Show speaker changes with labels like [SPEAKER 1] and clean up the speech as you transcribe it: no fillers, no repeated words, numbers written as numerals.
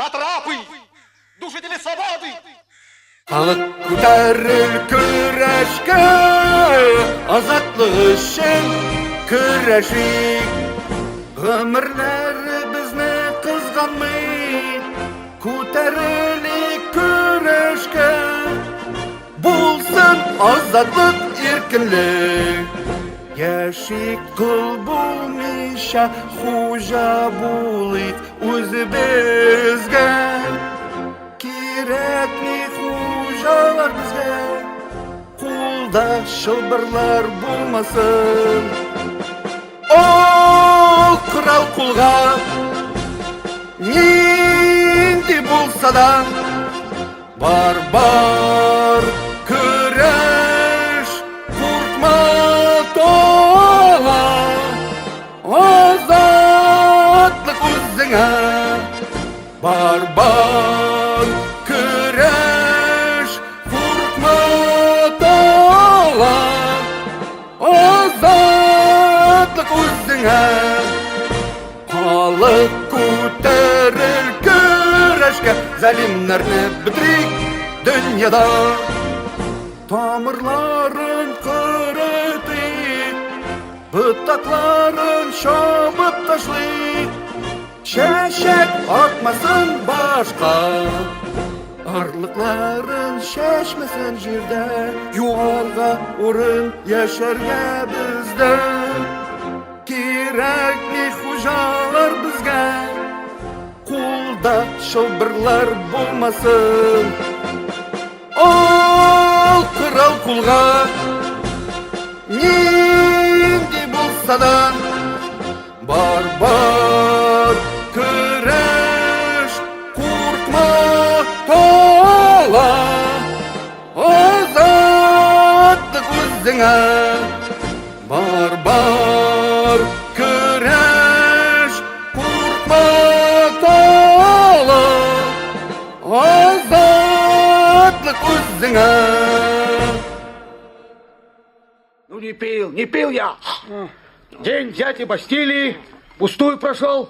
[SPEAKER 1] Сатрапы, душители свободы!
[SPEAKER 2] Халык күтәрел көрәшкә, азатлык өчен көрәшик. Гомерләребезне кызганмый, күтәрелик көрәшкә. Булсын азатлык, иркенлек. Яшик кол булмыйча, хуҗа булыйк үзебезгә. Кирәкми хуҗалар безгә, кулда чылбырлар булмасын. Ул корал кулга, нинди булса да, Бар, бар, көрәш, куркма, тола, азатлык үзеңә. Бар, бар, көрәш, куркма, тола, азатлык үзеңә. Халык күтәрел көрәшкә, Залимнәрне бетерик дөньяда. Тамырларын корытыйк, Ботакларын чабып ташлыйк. Чәчәк атмасын башка, Орлыкларын чәчмәсен җирдә, Юарга урын яшәргә бездә. Кирәкми хуҗалар безгә, Кулда чылбырлар булмасын. Ул корал кулга, Нинди булса да, Бар, бар, көрәш, куркма, тала, Азатлык үзеңә. Бар, бар, көрәш, куркма, тала, Азатлык үзеңә.
[SPEAKER 3] Ну не пил, не пил я. День взятия Бастилии пустую прошел.